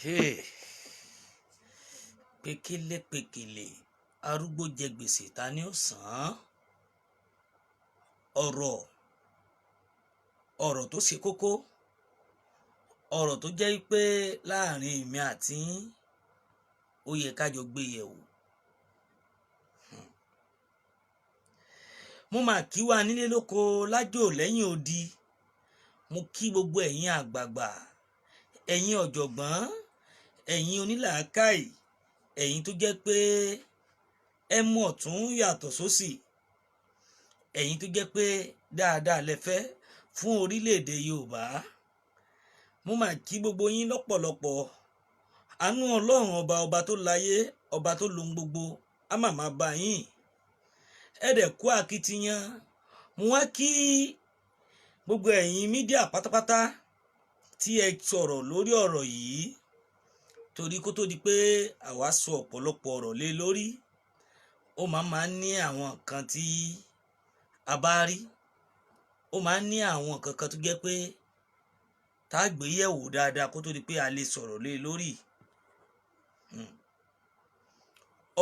Hey, pékélé pékélé, arúgbó jẹ gbèsè, ta ni ó san án? Ọ̀rọ̀ ọ̀rọ̀ tó ṣe kókó, ọ̀rọ̀ tó jẹ́ pé láàrin èmi àti yín, ó yẹ ká jọ gbé yẹ̀wò. Mo máa kí wa nílé lóko lájò lẹ́yìn odi. Mo kí gbogbo ẹ̀yin àgbààgbà, ẹ̀yin ọ̀jọ̀gbọ́n, ẹ̀yin onílàákàyè, ẹ̀yin tó jẹ́ pé ẹ mọ̀ ọ̀tún yàtọ̀ sósì, ẹ̀yin tó jẹ́ pé dáadáa lẹ fẹ́ fún orílẹ̀-èdè Yorùbá. Mo máa kí gbogbo yín lọ́pọ̀lọpọ̀. Àánú Ọlọ́run ọba, ọba tó láyé, ọba tó lohun gbogbo, á mà máa bá yín. Ẹ dẹ̀ kú akitiyan. Mo wá kí gbogbo ẹ̀yin media pátápátá tí ẹ sọ̀rọ̀ lórí ọ̀rọ̀ yìí, torí kó tó di pé àwa sọ ọ̀pọ̀lọpọ̀ ọ̀rọ̀ lé lórí, ó máa ń ní àwọn nǹkan tí a bá rí, ó máa ń ní àwọn nǹkan kan tó jẹ́ pé tá a gbé yẹ̀wò dáadáa kó tó di pé a lè sọ̀rọ̀ lé lórí.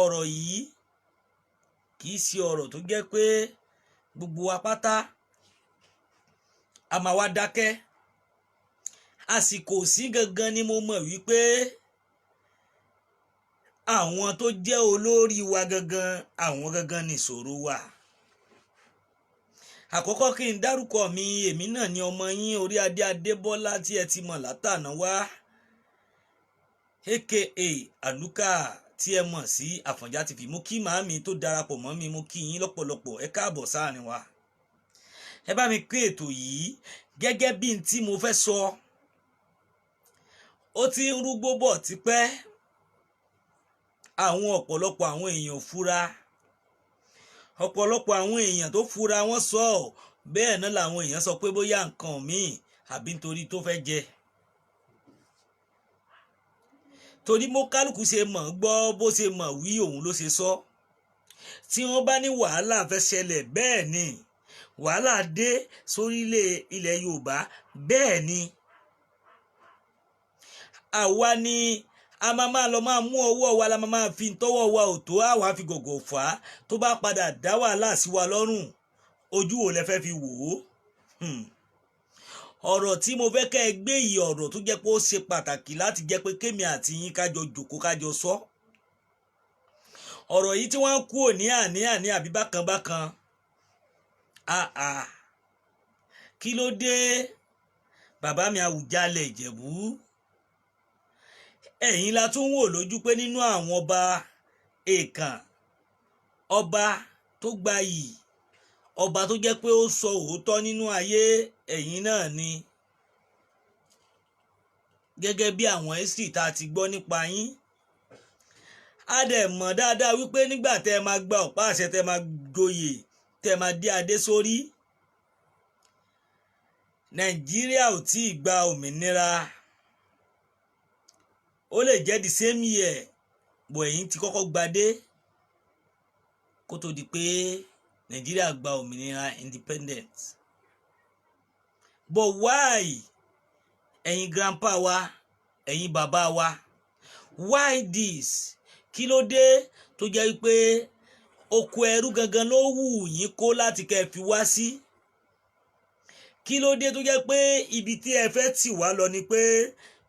Ọ̀rọ̀ yìí kì í ṣe ọ̀rọ̀ tó jẹ́ pé gbogbo wa pátá a máa wá dákẹ́. Àsìkò sí gangan ni mo mọ̀ wípé àwọn tó jẹ́ olórí wa gangan, àwọn gangan nìṣòro wa. Àkọ́kọ́, kí n dárúkọ mi. Èmi náà ni ọmọ yín, Orí Adé Adébọ́lá, tí ẹ ti mọ̀ látàná wá, aka Àlùkà, tí ẹ mọ̀ sí Àfọ̀njá TV. Mo kí màámi tó darapọ̀ mọ́ mi, mo kí yín lọ́pọ̀lọpọ̀, ẹ káàbọ̀ sáàrin wa. Ẹ bá mi pín ètò yìí. Gẹ́gẹ́ bí n tí mo fẹ́ sọ, ó ti ń rúgbó bọ̀ tipẹ́. Àwọn ọ̀pọ̀lọpọ̀ àwọn èèyàn fura, ọ̀pọ̀lọpọ̀ àwọn èèyàn tó fura, wọ́n sọ ọ́. Bẹ́ẹ̀ náà làwọn èèyàn sọ pé bóyá nǹkan míì àbí nítorí tó fẹ́ jẹ, torí mo kálukú ṣe mọ̀ gbọ́, bó ṣe mọ̀ wí, òun ló ṣe sọ. Tí wọ́n bá ní wàhálà fẹ́ ṣẹlẹ̀, bẹ́ẹ̀ ni wàhálà dé sórílẹ̀ ilẹ̀ Yorùbá. Bẹ́ẹ̀ ni àwa ni a máa lọ máa mú ọwọ́ wa la máa fi tọwọ́ wa ò tó, àwa fi gọ̀gọ̀ fà á. Tó bá padà dá wàhálà sí wa lọ́rùn, ojú wo lẹ fẹ́ fi wò ó? Ọ̀rọ̀ tí mo fẹ́ kẹ́ ẹ gbé yìí, ọ̀rọ̀ tó jẹ́ pé ó ṣe pàtàkì láti jẹ́ pé kémi àti yín kájọ jòkó, kájọ sọ ọ̀rọ̀ yìí tí wọ́n kú òní àní àní àbí bákan bákan. Àà, kí ló dé, bàbá mi Àwùjalẹ̀ Ìjẹ̀bú? Ẹ̀yin la tún wò lójú pé nínú àwọn ọba èèkàn, ọba tó gbayì, ọba tó jẹ́ pé ó sọ òótọ́ nínú ayé, ẹ̀yin náà ni. Gẹ́gẹ́ bí àwọn history tá a ti gbọ́ nípa yín, a dẹ̀ mọ̀ dáadáa wípé nígbà tẹ́ ẹ máa gba ọ̀pá àṣẹ, tẹ́ ẹ máa joyè, tẹ́ ẹ máa dé adé sórí, Nàìjíríà ò tí ì gba òmìnira. Ó lè jẹ́ the same year bọ̀, ẹ̀yin ti kọ́kọ́ gbadé kó tó di pé Nàìjíríà gba òmìnira, independent. But why, ẹ̀yin grandpa wa, ẹ̀yin bàbá wa, why this? Kí ló dé tó jẹ́ pé oko ẹrú gangan ló wù yín kó láti kẹ́ ẹ fi wá sí? Kí ló dé tó jẹ́ pé ibi tí ẹ fẹ́ tì wá lọ ni pé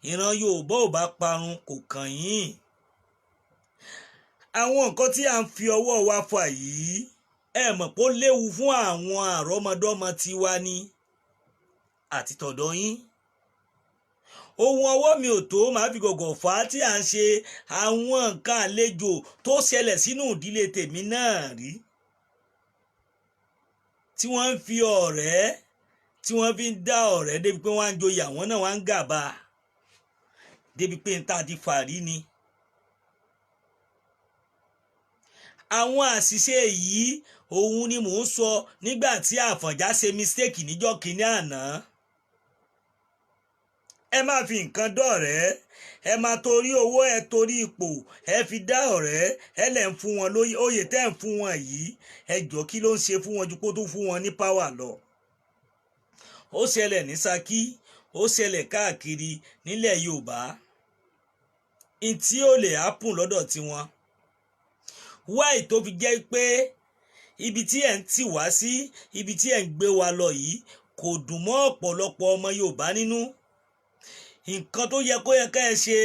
ìran Yorùbá ò bá parun, kò kàn yín? Àwọn nǹkan tí à ń fi ọwọ́ wa fà yìí, ẹ mọ̀ pé ó léwu fún àwọn àrọ́mọdọ́mọ tiwa ni àti tọ̀dọ̀ yín. Ohun ọwọ́ mi ò tó, màá fi gọ̀gọ̀ fà á, tí à ń ṣe àwọn nǹkan àlejò tó ṣẹlẹ̀ sínú ìdílé tèmi náà rí, tí wọ́n ń fi ọ̀rẹ́, tí wọ́n fi ń dá ọ̀rẹ́ débi pé wọ́n á ń joyè, àwọn náà wọ́n á ń gàba débi pé n ta ti fà rí ni. Àwọn àṣìṣe yìí, òun ni mò ń sọ nígbà tí Àfọ̀njá ṣe mistake níjọ́ kínní àná. Ẹ má fi nǹkan dọ̀rẹ́, ẹ má torí owó, ẹ torí ipò, ẹ fi dá ọ̀rẹ́. Ẹ lẹ̀ ń fún wọn lóyè, oyè tẹ́ ń fún wọn yìí, ẹ jọ, kí ló ń ṣe fún wọn ju kó tó fún wọn ní power lọ? Ó ṣẹlẹ̀ ní Ṣakí, ó ṣẹlẹ̀ káàkiri nílẹ̀ Yorùbá. N tí ó lè happen lọ́dọ̀ tiwọn, why tó fi jẹ́ pé ibi tí ẹ̀ ń tì wá sí, ibi tí ẹ̀ ń gbé wa lọ yìí, kò dùn mọ́ ọ̀pọ̀lọpọ̀ ọmọ Yorùbá nínú? Nǹkan tó yẹ kó yẹ ká ẹ ṣe,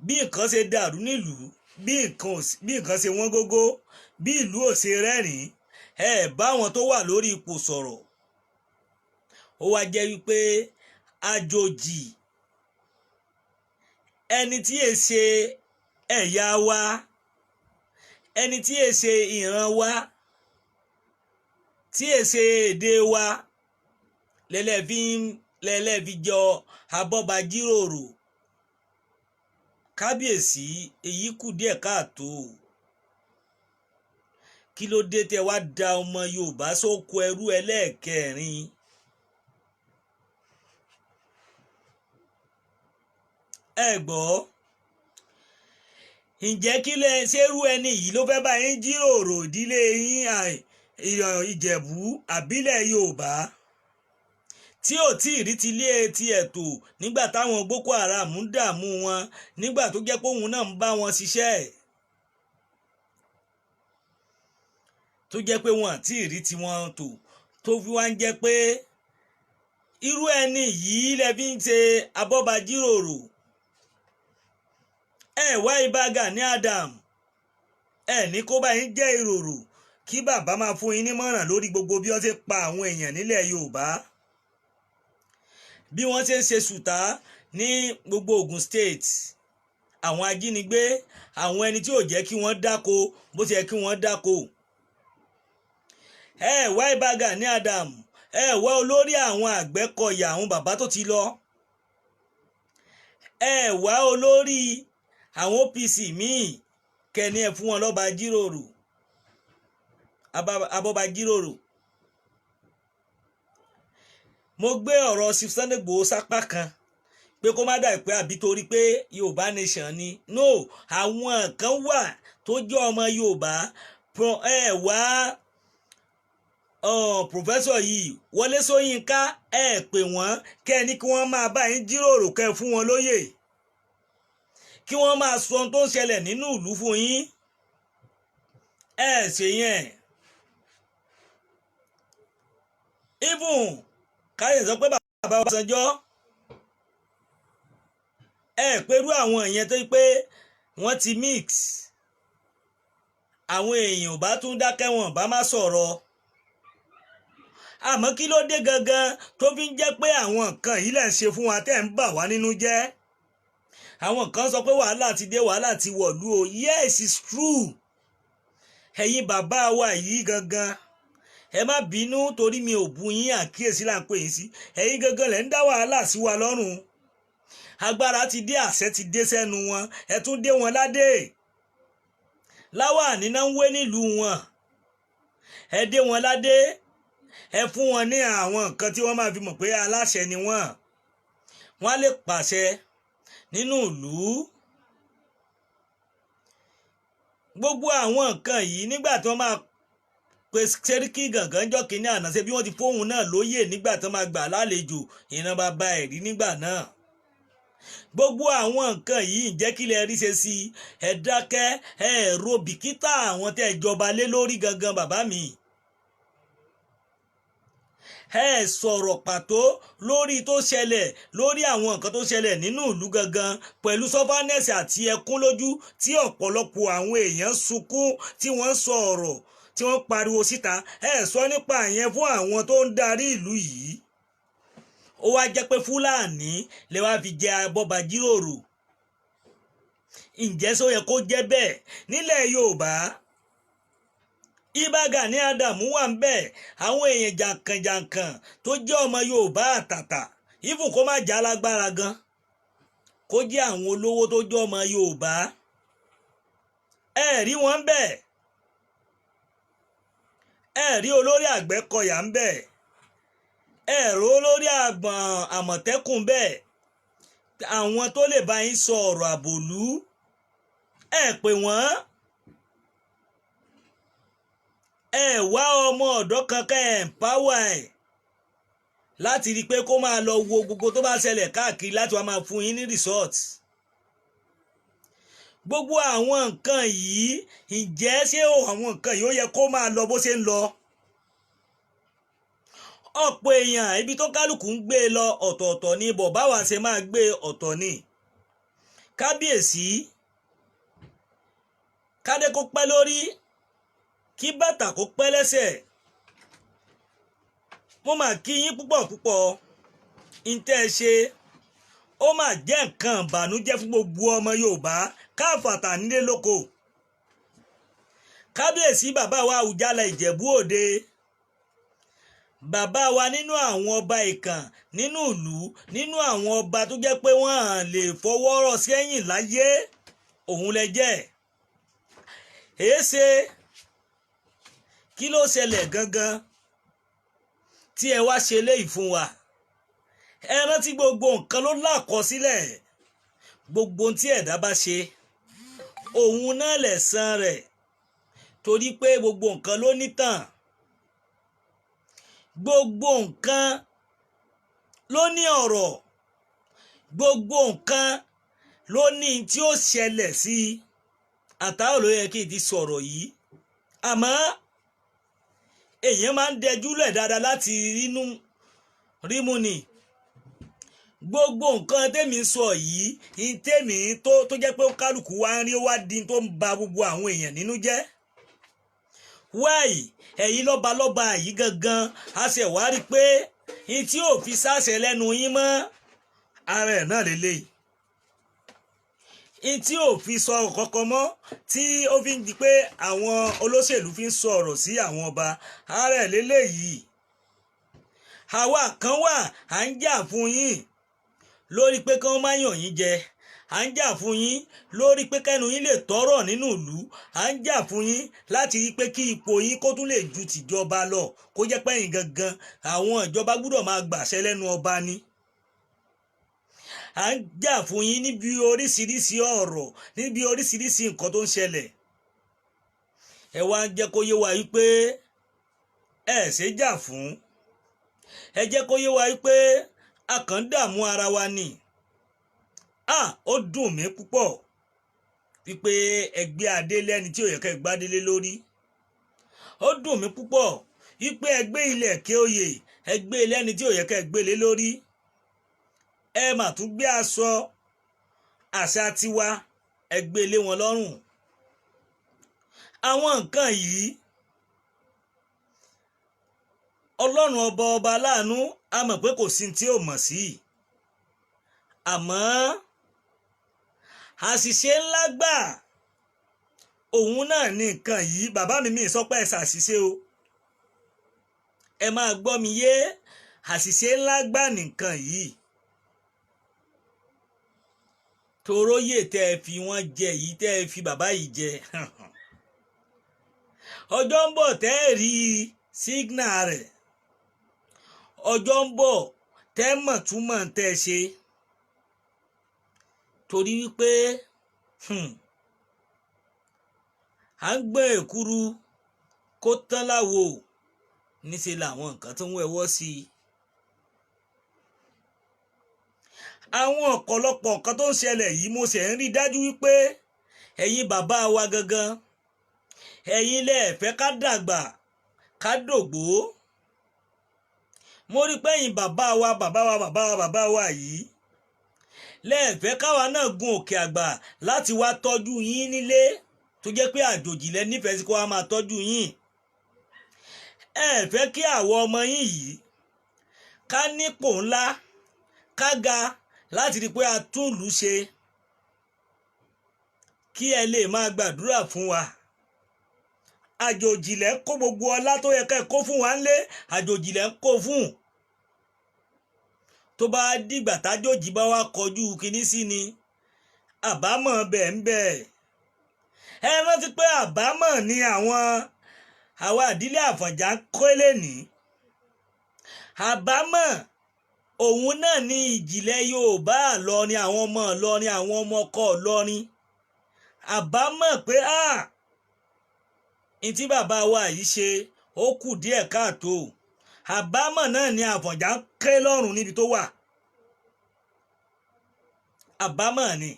bí nǹkan ṣe dàrú nílùú, bí nǹkan ṣe wọ́n gógó, bí ìlú ò ṣe rẹ́rìn-ín, ẹ bá wọn tó wà lórí ipò sọ̀rọ̀. Ó wá jẹ́ wípé àjòjì, ẹni tí è ṣe ẹ̀yà wa, ẹni tí è ṣe ìran wa, tí è ṣe èdè wa, lẹ́lẹ́fi jọ abọ́bajíròrò. Kábíyèsí, èyí kù díẹ̀ káàtó. Kí ló dé tẹ wá da ọmọ Yorùbá sóko ẹrú ẹlẹ́ẹ̀kẹrin? Ẹ gbọ́, ǹjẹ́ kí lẹ ṣerú ẹni yìí ló fẹ́ bá yín jíròrò ìdílé yín, Ìjẹ̀bú àbílẹ̀ Yorùbá, tí ò tí ì rí ti ilé tiẹ̀ tò nígbà táwọn Boko Haram ń dààmú wọn, nígbà tó jẹ́ pé òun náà ń bá wọn ṣiṣẹ́, tó jẹ́ pé wọn àti ìrí tiwọn tò, tó fi wá ń jẹ́ pé irú ẹni yìí lẹ fi ń ṣe abọ́bajíròrò? Ẹ wá Ìbà Gani Adam, ẹ ní kó bá yín jẹ́ ìròrò, kí bàbá máa fún yín nímọ̀ràn lórí gbogbo bí wọ́n ṣe pa àwọn èèyàn nílẹ̀ Yorùbá, bí wọ́n ṣe ń ṣe sùtá ní gbogbo Ogun State, àwọn ajínigbé, àwọn ẹni tí ò jẹ́ kí wọ́n dáko bó ṣe yẹ kí wọ́n dáko. Ẹ wá Ìbà Gani Adam, ẹ wá olórí àwọn Àgbẹ̀kọ̀yà, àwọn bàbá tó ti lọ, ẹ wá olórí àwọn OPC míì kẹ́ni ẹ fún wọn lọ́ba jíròrò, abọ́ba jíròrò. Mo gbé ọ̀rọ̀ Chief Sunday Igboho sápá kan pé kó má dà pé àbí torí pé Yorùbá nation ni. No, àwọn kan wà tó jẹ́ ọmọ Yorùbá. Ẹ wá professor yìí, Wọlé Ṣóyínká, ẹ pè wọ́n kẹ́ ẹ ní kí wọ́n máa bá yín jíròrò, kẹ́ ẹ fún wọn lóyè, kí wọ́n máa sọ ohun tó ń ṣẹlẹ̀ nínú ìlú fún yín. Ẹ ṣe yẹn. Even káyọ̀ sọ pé bàbá Ọbásanjọ́, ẹ pẹ̀lú àwọn èèyàn tó pé wọ́n ti mix, àwọn èèyàn ò bá tún dákẹ́, wọn bá má sọ̀rọ̀. Àmọ́ kí ló dé gangan tó fi ń jẹ́ pé àwọn nǹkan yìí lẹ̀ ń ṣe fún wa, tẹ́ ń bà wá nínú jẹ́? Àwọn kan sọ pé wàhálà ti dé, wàhálà ti wọ̀lú o. Yes, it's true. Ẹ̀yin bàbá wa yìí gangan, ẹ má bínú torí mi ò bu yín, àkíyèsí là ń pè yín sí. Ẹ̀yin gangan lẹ̀ ń dá wàhálà sí wa lọ́rùn. Agbára ti dé, àṣẹ ti dé sẹ́nu wọn, ẹ tún dé wọn ládé. Láwà níná ń wé nílùú wọn, ẹ dé wọn ládé, ẹ fún wọn ní àwọn nǹkan tí wọ́n máa fi mọ̀ pé aláṣẹ ni wọ́n, wọ́n á lè pàṣẹ nínú ìlú. Gbogbo àwọn nǹkan yìí, nígbà tí wọ́n máa pe Sẹ́ríkì Gàngán jọ́ kínní àná, ṣe bí wọ́n ti fóun náà lóyè nígbà tí wọ́n máa gbà lálejò, ìran bàbá ẹ̀rí nígbà náà. Gbogbo àwọn nǹkan yìí, ǹjẹ́ kí lẹ rí ṣe sí? Ẹ dákẹ́, ẹ ro bìkítà àwọn tẹ́ ẹ jọba lé lórí gangan. Bàbá mi, ẹ sọ̀rọ̀ pàtó lórí tó ṣẹlẹ̀, lórí àwọn nǹkan tó ṣẹlẹ̀ nínú ìlú gangan, pẹ̀lú sufferness àti ẹkún lójú tí ọ̀pọ̀lọpọ̀ àwọn èèyàn sunkún, tí wọ́n sọ ọ̀rọ̀, tí wọ́n pariwo síta. Ẹ sọ nípa ìyẹn fún àwọn tó ń darí ìlú yìí. Ó wá jẹ́ pé Fúlàní lè wá fi jẹ abọ́bajíròrò. Ǹjẹ́ sọ yẹ kó jẹ́ bẹ́ẹ̀ nílẹ̀ Yorùbá? Ìbà Gani Adam wà ń bẹ̀, àwọn èèyàn jàǹkànjàǹkàn tó jẹ́ ọmọ Yorùbá àtàtà, even kó má jẹ́ alágbára gan, kó jẹ́ àwọn olówó tó jẹ́ ọmọ Yorùbá, ẹ rí wọn ń bẹ̀. Ẹ rí olórí Àgbẹ̀kọ̀yà ń bẹ̀, ẹ rí olórí àgbọ̀n Àmọ̀tẹ́kùn bẹ́ẹ̀, àwọn tó lè bá yín sọ ọ̀rọ̀ àbòlú, ẹ pè wọ́n. Ẹ wá ọmọ ọ̀dọ́ kan kẹ́ ẹ̀ empower ẹ̀ láti rí i pé kó máa lọ wo gbogbo tó bá ṣẹlẹ̀ káàkiri, láti wá máa fún yín ní result. Gbogbo àwọn nǹkan yìí, ǹjẹ́ ṣé àwọn nǹkan yìí ó yẹ kó máa lọ bó ṣe ń lọ? Ọ̀pọ̀ èèyàn, ibi tó kálukú ń gbé lọ ọ̀tọ̀ọ̀tọ̀ ni, bọ̀ báwa ṣe máa gbé ọ̀tọ̀ ni. Kábíyèsí, kádé kó pẹ́ lórí, kí bàtà kó pẹ́ lẹ́sẹ̀. Mo máa kí yín púpọ̀ púpọ̀. Ntẹ́ ẹ ṣe, ó máa jẹ́ nǹkan ìbànújẹ́ fún gbogbo ọmọ Yorùbá káfàtà nílé lóko. Kábíyèsí, bàbá wa Àwùjalẹ̀ Ìjẹ̀bú Òde, bàbá wa nínú àwọn ọba ìkàn nínú ìlú, nínú àwọn ọba tó jẹ́ pé wọ́n lè fọwọ́rọ̀ sẹ́yìn láyé, òun lẹ jẹ́. Èéṣe? Kí ló ṣẹlẹ̀ gangan tí ẹ wá ṣe léyìí fún wa? Ẹ rántí, gbogbo nǹkan ló lákọsílẹ̀. Gbogbo ohun tí ẹ̀dá bá ṣe, òun náà lẹ̀san rẹ̀, torí pé gbogbo nǹkan ló nítàn, gbogbo nǹkan ló ní ọ̀rọ̀, gbogbo nǹkan ló ní tí ó ṣẹlẹ̀ sí i. Àtàwọn ló yẹ kí n ti sọ̀rọ̀ yìí, àmọ́ èèyàn máa ń dẹjúlẹ̀ dáadáa láti rínú rímú ni. Gbogbo nǹkan tẹ́mi sọ yìí ní tẹ́mi tó jẹ́ pé kálukú wá ń rí, wá di tó ń ba gbogbo àwọn èèyàn nínú jẹ́. Wáì, ẹ̀yin lọ́balọ́ba yìí gangan, a ṣe wá rí i pé ní tí ò fi sáṣẹ lẹ́nu yín mọ́, ara ẹ̀ náà lélẹ́yìí. Ní tí ò fi sọ kankan mọ́, tí ó fi ń di pé àwọn olóṣèlú fi ń sọ̀rọ̀ sí àwọn ọba, ara ẹ̀ lélẹ́yìí. Àwa kan wà, à ń jà fún yín lórí pé kí wọ́n má yàn yín jẹ, à ń jà fún yín lórí pé kẹ́nu yín lè tọ́rọ̀ nínú ìlú, à ń jà fún yín láti rí pé kí ipò yín kó tún lè ju tìjọba lọ, kó jẹ́ pé ẹ̀yin gangan àwọn ìjọba gbúdọ̀ máa gbàṣẹ lẹ́nu ọba ni. À ń jà fún yín níbi oríṣiríṣi ọ̀rọ̀, níbi oríṣiríṣi nǹkan tó ń ṣẹlẹ̀. Ẹ wá ń jẹ́ kó yé wa wípé ẹ ṣe jà fún, ẹ jẹ́ kó yé wa wípé a kàn ń dààmú ara wa ni. Ah, ó dùn mí púpọ̀ wípé ẹgbẹ́ adé lẹ́ni tí ò yẹ kẹ́ gbádélé lórí. Ó dùn mí púpọ̀ wípé ẹgbẹ́ ilẹ̀ ké oyè ẹgbẹ́ lẹ́ni tí ò yẹ kẹ́ gbélé lórí. Ẹ mà tún gbé aṣọ àṣà tiwa, ẹgbẹ́ lé wọn lọ́rùn. Àwọn nǹkan yìí, Ọlọ́run ọba, ọba aláàánú, a mọ̀ pé kò sí tí ò mọ̀ sí, àmọ́ àṣìṣe ńlá gbà òun náà ní nǹkan yìí. Bàbá mi, mi sọ pé ẹ ṣàṣìṣe o, ẹ máa gbọ́ mi yé. Àṣìṣe ńlá gbà nìkan yìí, toróyè tẹ́ ẹ fi wọ́n jẹ yìí, tẹ́ ẹ fi bàbá yìí jẹ, ọjọ́ ń bọ̀ tẹ́ ẹ rí sígínà rẹ̀, ọjọ́ ń bọ̀ tẹ́ mọ̀ túmọ̀ tẹ́ ẹ ṣe, torí wípé à ń gbọ́n èkuru kó tán láwo, níṣẹ́ làwọn nǹkan tó ń wẹ̀wọ́ sí i. Àwọn ọ̀pọ̀lọpọ̀ nǹkan tó ń ṣẹlẹ̀ yìí, mo ṣe ń rí dájú wípé ẹ̀yin bàbá wa gangan, ẹ̀yin lẹ fẹ́ ká dàgbà ká dògbó. Mo rí pé ẹ̀yin bàbá wa, bàbá wa, bàbá wa, bàbá wa yìí lẹ fẹ́ káwa náà gun òkè àgbà láti wá tọ́jú yín nílé, tó jẹ́ pé àjòjì lẹ nífẹ̀ẹ́ sí kó wá máa tọ́jú yín. Ẹ fẹ́ kí àwọn ọmọ yín yìí ká nípò ńlá, ká ga, láti rí i pé a tún ìlú ṣe, kí ẹ lè máa gbàdúrà fún wa. Àjòjì lẹ ń kó gbogbo ọlá tó yẹ ká ẹ kó fún wa ńlé, àjòjì lẹ ń kó fún. Tó bá dìgbà tájòjì bá wá kọjú kinní sí ni, àbámọ̀ bẹ̀ ń bẹ̀. Ẹ rántí pé àbámọ̀ ni àwọn àwa ìdílé Àfọ̀njá ń kólé ní. Àbámọ̀ òun náà ní ìjìnlẹ̀ Yorùbá Ìlọrin, àwọn ọmọ Ìlọrin, àwọn ọmọ ọkọ Ìlọrin. Àbámọ̀ pé a ní tí bàbá wa yìí ṣe, ó kù díẹ̀ káàtó. Àbámọ̀ náà ni Àfọ̀njá ń ké lọ́rùn níbi tó wà. Àbámọ̀ ni.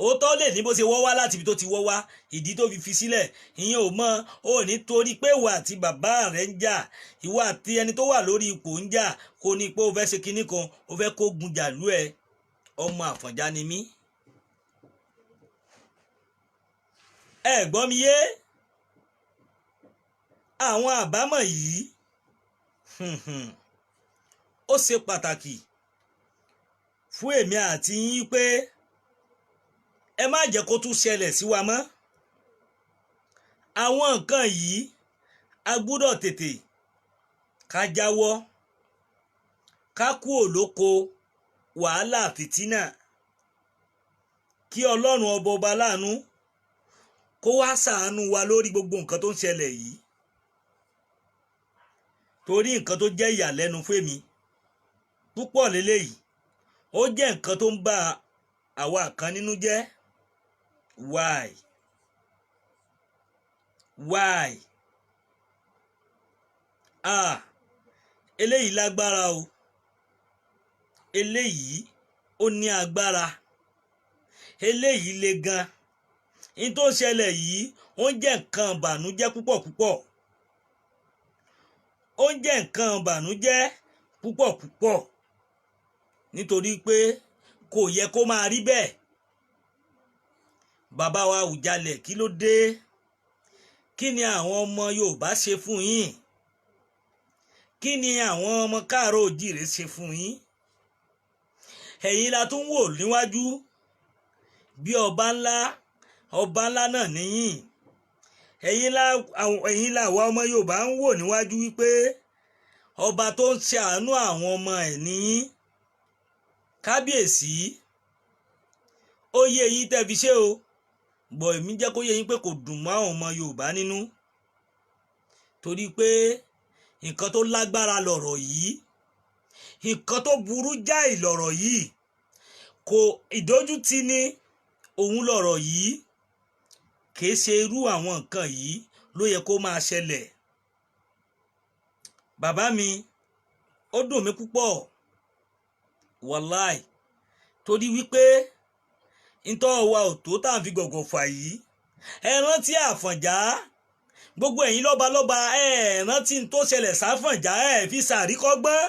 Òótọ́ lè ní bó ṣe wọ́ wá láti ibi tó ti wọ́ wá, ìdí tó fi fi sílẹ̀ ìyẹn ò mọ̀. Ó ní torí pé ìwà àti bàbá rẹ̀ ń jà, ìwà àti ẹni tó wà lórí ipò ń jà, kó ní pé ó fẹ́ ṣe kinní kan, ó fẹ́ kó gun jàlú ẹ. Ọmọ Àfọ̀njá ni mí. Ẹ gbọ́ mi yé? Àwọn àbámọ̀ yìí, ó ṣe pàtàkì fún èmi àti yín pé ẹ má jẹ́ kó tún ṣẹlẹ̀ sí wa mọ́. Àwọn nǹkan yìí, a gbúdọ̀ tètè ká jáwọ́, ká kúò lóko wàhálà fìtínà, kí Ọlọ́run ọba ọba láàánú kó wá ṣàánú wa lórí gbogbo nǹkan tó ń ṣẹlẹ̀ yìí, torí nǹkan tó jẹ́ ìyàlẹ́nu fún èmi púpọ̀ lélẹ́yìí, ó jẹ́ nǹkan tó ń bà àwa kan nínú jẹ́. Why? Why? Ah, eléyìí lágbára o, eléyìí ó ní agbára, eléyìí le gan. Ní tó ń ṣẹlẹ̀ yìí, ó ń jẹ́ nǹkan ìbànújẹ́ púpọ̀ púpọ̀, ó ń jẹ́ nǹkan ìbànújẹ́ púpọ̀ púpọ̀, nítorí pé kò yẹ kó máa rí bẹ́ẹ̀. Bàbá wa Àwùjalẹ̀, kí ló dé? Kí ni àwọn ọmọ Yorùbá ṣe fún yín? Kí ni àwọn ọmọ káàárọ̀ òjìrè ṣe fún yín? Ẹ̀yin la tún wò níwájú bí ọba ńlá, ọba ńlá náà níyìn. Ẹ̀yin la àwa ọmọ Yorùbá ń wò níwájú wípé ọba tó ń ṣàánú àwọn ọmọ ẹ̀ níyìn. Kábíyèsí, ó yé yín tẹ́ fi ṣe o, bọ̀ èmi jẹ́ kó yé yín pé kò dùn mọ́ àwọn ọmọ Yorùbá nínú, torí pé nǹkan tó lágbára lọ̀rọ̀ yìí, nǹkan tó burú jáì lọ̀rọ̀ yìí, kò ìdójútì ní òun lọ̀rọ̀ yìí. Kìí ṣe irú àwọn nǹkan yìí ló yẹ kó máa ṣẹlẹ̀. Bàbá mi, ó dùn mí púpọ̀ wàláì, torí wípé ntọ́ wa ò tó tá à ń fi gọ̀gọ̀ fà yìí. Ẹ rántí Àfọ̀njá, gbogbo ẹ̀yin lọ́balọ́ba, ẹ rántí n tó ṣẹlẹ̀ sáfọ̀njá, ẹ fi sàríkọ́gbọ́n.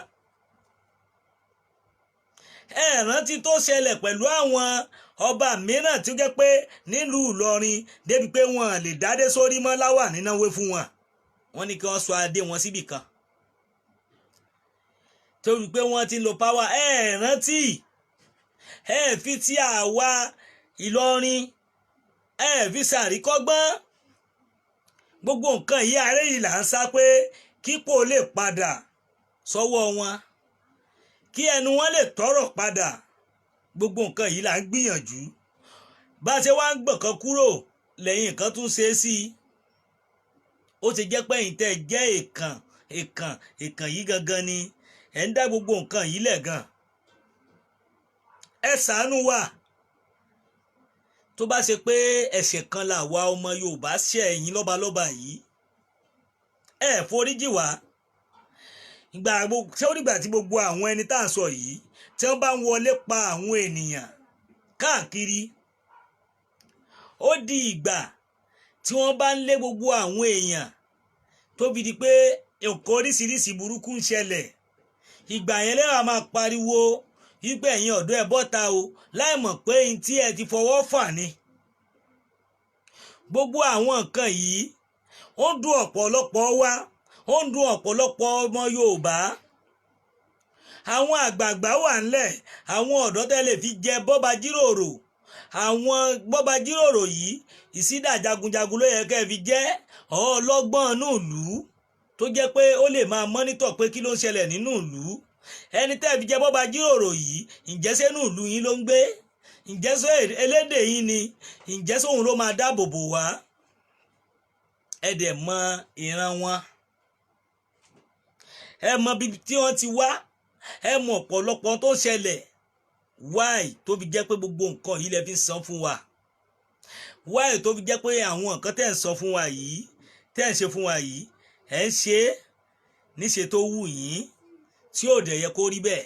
Ẹ rántí tó ṣẹlẹ̀ pẹ̀lú àwọn ọba mìíràn tí ó jẹ́ pé nílùú Ìlọrin, débi pé wọn lè dádé sórí mọ́ láwà nínáwó fún wọn, wọ́n ní kí wọ́n sọ adé wọn síbì kan torí pé wọ́n ti ń lo power. Ẹ rántí, ẹ fi tí àwa Ìlọrin, ẹ fi sàríkọ́gbọ́n. Gbogbo nǹkan yìí, ààrẹ yìí là ń sá pé kípò lè padà sọ́wọ́ wọn, kí ẹnu wọn lè tọrọ padà. Gbogbo nǹkan yìí là ń gbìyànjú. Bá a ṣe wá ń gbọ̀n kan kúrò lẹ́yìn nǹkan tún ṣe é sí i. Ó ti jẹ́ pé ẹ̀yin tẹ́ ẹ jẹ́ èèkàn èèkàn èèkàn yìí gangan ni ẹ̀ ń dá gbogbo nǹkan yìí lẹ̀ gan. Ẹ ṣàánú wa. Tó bá ṣe pé ẹ̀ṣẹ̀ kan là wa ọmọ Yorùbá ṣẹ̀ ẹ̀yin lọ́balọ́ba yìí, ẹ foríjì wá. Ìgbà ṣé ó dìgbà tí gbogbo àwọn ẹni tá à ń sọ yìí, tí wọ́n bá ń wọlé pa àwọn ènìyàn káàkiri, ó di ìgbà tí wọ́n bá ń lé gbogbo àwọn èèyàn, tó fi di pé nǹkan oríṣiríṣi burúkú ń ṣẹlẹ̀, ìgbà yẹn lẹ́wàá máa pariwo wípé ẹ̀yin ọ̀dọ́, ẹ̀ bọ́ta o, láì mọ̀ pé n tí ẹ ti fọwọ́ fà ni. Gbogbo àwọn nǹkan yìí, ó ń dùn ọ̀pọ̀lọpọ̀ wa, ó ń dùn ọ̀pọ̀lọpọ̀ ọmọ Yorùbá. Àwọn àgbààgbà wà ńlẹ̀, àwọn ọ̀dọ́ tẹ́lẹ̀ fi jẹ bọ́ba jíròrò. Àwọn bọ́ba jíròrò yìí, ìsídà jagunjagun ló yẹ kẹ́ ẹ fi jẹ́, ọlọ́gbọ́n inú ìlú tó jẹ́ pé ó lè máa monitor pé kí ló ń ṣẹlẹ̀ nínú ìlú. Ẹni tẹ́ fi jẹ bọ́ba jíròrò yìí, ǹjẹ́ sẹ́nu ìlú yín ló ń gbé? Ǹjẹ́ sọ elédè yín ni? Ǹjẹ́ sóhun ló máa dáàbò bò wá? Ẹ dẹ̀ mọ ìran wọn, ẹ mọ ibi tí wọ́n ti wá, ẹ mọ ọ̀pọ̀lọpọ̀ tó ṣẹlẹ̀. Why tó fi jẹ́ pé gbogbo nǹkan yìí lẹ fi ń san fún wa? Why tó fi jẹ́ pé àwọn nǹkan tẹ́ ń sọ fún wa yìí, tẹ́ ń ṣe fún wa yìí, ẹ̀ ń ṣe é níṣe tó wù yín, tí ò dẹ̀ yẹ kó rí bẹ́ẹ̀?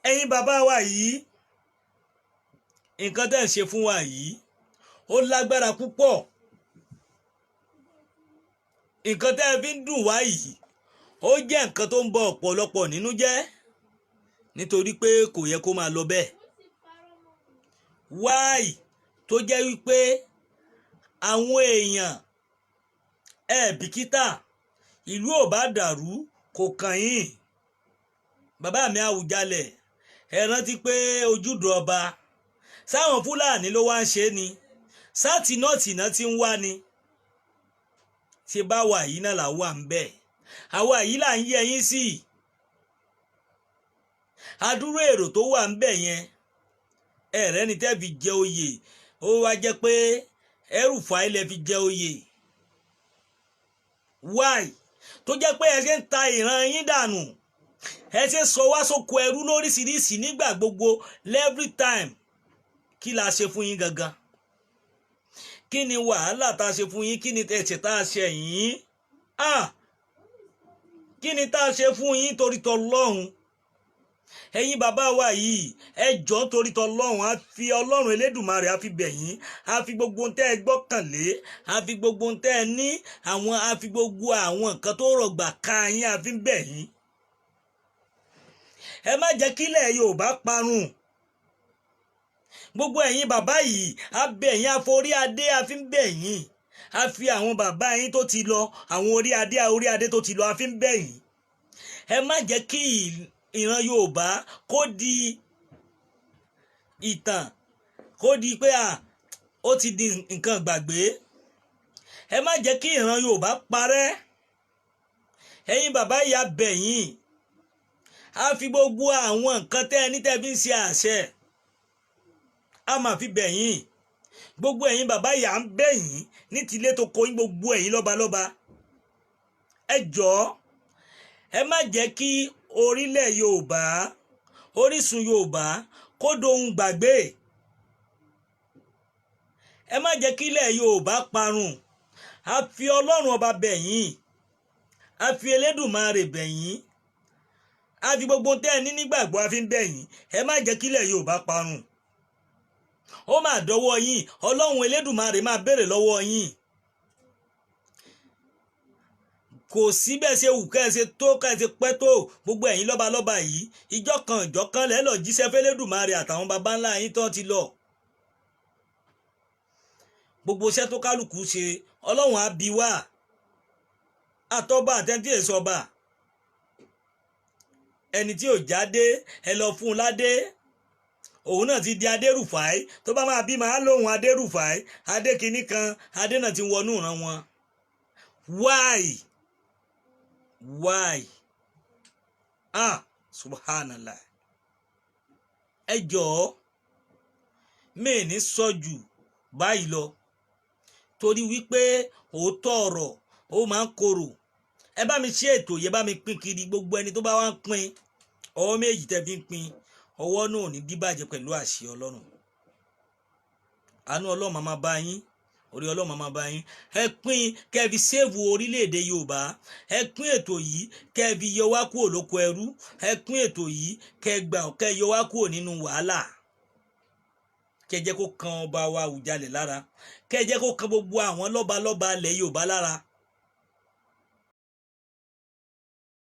Ẹ̀yin bàbá wa yìí. Nǹkan tẹ́ ń ṣe fún wa yìí, ó lágbára púpọ̀. Nǹkan tẹ́ ẹ fi ń dùn wá yìí, ó jẹ́ nǹkan tó ń bọ ọ̀pọ̀lọpọ̀ nínú jẹ́, nítorí pé kò yẹ kó máa lọ bẹ́ẹ̀. Why tó jẹ́ wípé àwọn èèyàn ẹ bìkítà? Ìlú ò bá dàrú, kò kàn yín. Bàbá mi Àwùjalẹ̀, ẹ rántí pé ojúde ọba sáwọn Fúlàní ló wá ń ṣe ni, sáàtì náà tìǹà ti ń wá ni. Ṣe bá wà yìí náà là wà ń bẹ̀, àwa yìí là ń yẹ yín sí. Adúrú èrò tó wà ń bẹ̀ yẹn, ẹ̀rẹ́ ni tẹ́ fi jẹ oyè, ó wá jẹ́ pé El-Rufai lẹ fi jẹ oyè. Why tó jẹ́ pé ẹ ṣe ń ta ìran yín dànù, ẹ ṣe ń sọ wá sóko ẹrú lóríṣiríṣi nígbà gbogbo, every time? Kí la ṣe fún yín gangan? Kí ni wàhálà tá a ṣe fún yín? Kí ni ẹ̀ṣẹ̀ tá a ṣe yín? Ah, kí ni tá a ṣe fún yín? Torí tọlọ́hun, ẹ̀yin bàbá wa yìí, ẹ jọ̀ọ́, torí tọlọ́hun, á fi Ọlọ́run Elédùmarè á fi bẹ̀ yín, á fi gbogbo ohun tẹ́ ẹ gbọ́kànlé, á fi gbogbo ohun tẹ́ ẹ ní àwọn, á fi gbogbo àwọn nǹkan tó rọ̀gbà ká yín, á fi ń bẹ̀ yín. Ẹ má jẹ́ kílẹ̀ Yorùbá parun. Gbogbo ẹ̀yin bàbá yìí, á bẹ̀ yín, àforí adé á fi ń bẹ̀ yín, á fi àwọn bàbá yín tó ti lọ, àwọn orí adé, orí adé tó ti lọ, á fi ń bẹ̀ yín. Ẹ má jẹ́ kí ìran Yorùbá kó di ìtàn, kó di pé à ó ti di nǹkan gbàgbé. Ẹ má jẹ́ kí ìran Yorùbá parẹ́. Ẹ̀yin bàbá yìí, á bẹ̀ yín, á fi gbogbo àwọn nǹkan tẹ́ ẹ ní tẹ́ fi ń ṣe àṣẹ, á máa fi bẹ̀ yín. Gbogbo ẹ̀yin bàbá yìí, à ń bẹ̀ yín ní tilé tó kó yín. Gbogbo ẹ̀yin lọ́balọ́ba, ẹ jọ̀ọ́, ẹ má jẹ́ kí orílẹ̀ Yorùbá, orísun Yorùbá, kó dohun gbàgbé. Ẹ má jẹ́ kí ilẹ̀ Yorùbá parun. A fi Ọlọ́run Ọba bẹ̀ yín, a fi Elédùmarè bẹ̀ yín, a fi gbogbo tẹ́ ẹ ní nígbàgbọ́, a fi ń bẹ̀ yín. Ẹ má jẹ́ kí ilẹ̀ Yorùbá parun. Ó máa dọ́wọ́ yín. Ọlọ́run Elédùmarè máa béèrè lọ́wọ́ yín. Kò sí bẹ́ẹ̀ ṣe wù kẹ́ ẹ ṣe tó, kẹ́ ẹ ṣe pẹ́ tó. Gbogbo ẹ̀yin lọ́balọ́ba yìí, ìjọ kan ìjọ kan lẹ́ lọ jíṣẹ́ fẹ́lẹ́dùmarè àtàwọn baba ńlá yín tán ti lọ. Gbogbo iṣẹ́ tó kálukú ṣe, Ọlọ́run á bi wá, àtọ́ba àtẹ̀ntì èso ọba. Ẹni tí ò jáde, ẹ lọ fún un ládé, òun náà ti di Adérùfáì. Tó bá máa bí, máa lóhun Adérùfáì, adé kìíní kan, adé náà ti wọnú ìran wọn. Why, why? Ah, subhanallah. Ẹ jọ̀ọ́, mẹ́ẹ̀ní sọ jù báyìí lọ, torí wípé òótọ́ ọ̀rọ̀, ó máa ń korò. Ẹ bá mi ṣe ètò yẹ, bá mi pín kiri. Gbogbo ẹni tó bá wá ń pín, ọwọ́ méjì tẹ́ fi ń pín, ọwọ́ náà ò ní díbàjẹ́ pẹ̀lú àṣẹ Ọlọ́run. Àánú Ọlọ́run máa bá yín, orí Ọlọ́run máa bá yín. Ẹ pín kẹ́ fi save orílẹ̀-èdè Yorùbá. Ẹ pín ètò yìí kẹ́ fi yọ wá kúrò lóko ẹrú. Ẹ pín ètò yìí kẹ́ gbà kẹ́ yọ wá kúrò nínú wàhálà. Kẹ́ jẹ́ kó kan ọba wa Àwùjalẹ̀ lára, kẹ́ jẹ́ kó kan gbogbo àwọn lọ́balọ́ba ilẹ̀ Yorùbá lára.